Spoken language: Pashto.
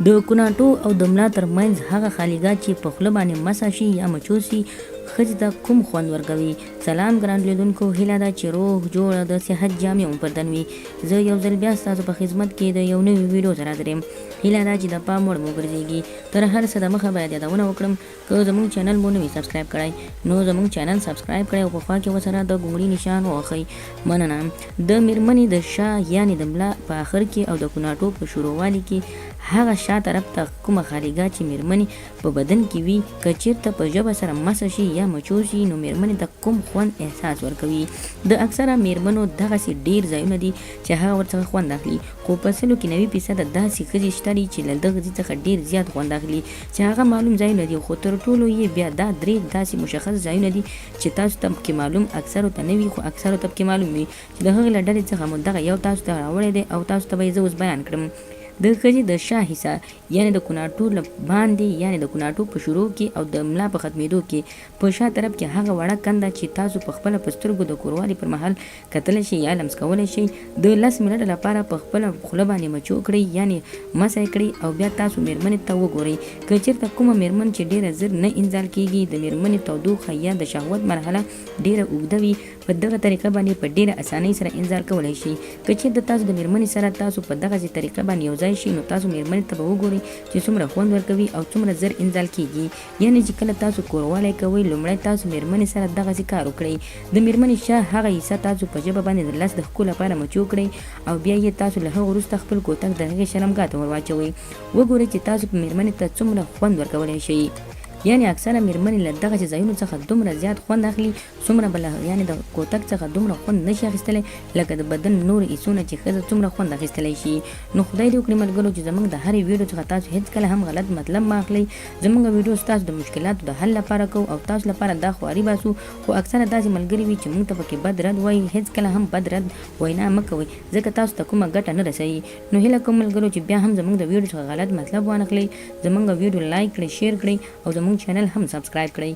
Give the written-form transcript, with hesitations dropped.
د کوناټو او د ملا تر منځ هغه خالیګاه چې په خوله باندې مسح شي یا مچو شي ښځې ته کوم خوند ورکوي؟ سلام ګران لیدونکو هیله ده چې روغ جوړ او د صحت جامې مو پر تن وي. زه یو ځل بیا ستاسو په خدمت کې د یو نوي ویډیو سره حاضر یم. هیله ده چې د پام وړ مو وګرځیږي. تر هر څه د مخه باید یادونه وکړم که زموږ چینل مو نه وي سبسکرایب کړی نو زموږ چینل سبسکرایب کړئ او په خوا کې ورسره د ګونګړي نشان ووهئ. مننه. د میرمنې د شا یعنې د ملا په اخر کې او د کوناټو په شروعوالي کې هغه شا طرف ته کومه خالیګاه چې میرمنې په بدن کې وي که چیرته په ژبه سره مسه شي یا مچو شي نو میرمنې ته کوم خوند احساس ورکوي. د اکثره میرمنو دغسې ډیر ځایونه دي چې هغه ورڅخه خوند اخلي خو په سلو کې 90 فیصده داسې ښځې شته دي چې له دغه ځي څخه ډیر زیات خوند اخلي چې هغه معلوم ځایونه دي خو تر ټولو یې بیا دا درې داسې مشخص ځایونه دي چې تاسو ته پکې معلوم اکثرو ته نه وي خو اکثرو ته پکې معلوم وي چې د هغې له ډلې څخه مو دغه یو تاسو ته راوړی دی او تاسو ته به یې زه اوس بیان کړم. د ښځې د شا حصه یعنې د کوناټو له باندې یعنې د کوناټو په شروع کې او د ملا په ختمېدو کې په شا طرف کې هغه وړه کنده چې تاسو په خپله په سترګو د کوروالي پر مهال کتلی شئ یا لمس کولی شئ د لس منټه لپاره په خپله خوله باندې مچو کړئ یعنې مسح یې کړئ او بیا تاسو میرمنې ته وګورئ که چیرته کومه میرمن چې ډیره زر نه انزال کیږي د میرمنې تودوخه یا د شهوت مرحله ډیره اوږده وي په دغه طریقه باندې په ډیره اسانۍ سره انزال کولی شي. که چیرته تاسو د میرمنې سره تاسو په دغسې طریقه باندې یو ځای شئ نو تاسو میرمنې ته به وګورئ چې څومره خوند ورکوي او څومره زر انزال کیږي. یعنې چې کله تاسو کوروالی کوئ لومړی تاسو میرمنې سره دغسې کار وکړئ. د میرمنې شا هغه حصه تاسو په ژبه باندې د لاس د ښکو لپاره مچو کړئ او بیا یې تاسو له هغه وروسته خپل کوتک د هغې شرمګاه ته ورواچوئ. وګورئ چې تاسو په میرمنې ته څومره خوند ورکولی شئ. یعنې اکثره میرمنې له دغسې ځایونو څخه دومره زیات خوند اخلي څومره به له یعنې د کوتک څخه دومره خوند نه شي اخیستلی لکه د بدن نورو حصو نه چې ښځه څومره خوند اخیستلی شي. نو خدای دې وکړي ملګرو چې زموږ د هرې ویډیو څخه تاسو هیڅکله هم غلط مطلب مه اخلئ. زموږ ویډیو ستاسو د مشکلاتو د حل لپاره کوو او تاسو لپاره دا خواري باسو خو اکثره داسې ملګري وي چې موږ ته پکې بد رد وایي. هیڅکله هم بد رد وینا مه کوئ ځکه تاسو ته کومه ګټه نه رسوي. نو هیله کوم ملګرو چې بیا هم زموږ د ویډیو څخه غلط مطلب وانخلئ. زموږ ویډیو لایک کړئ، شیر کړئ او زموږ چینل هم سبسکرایب کړئ.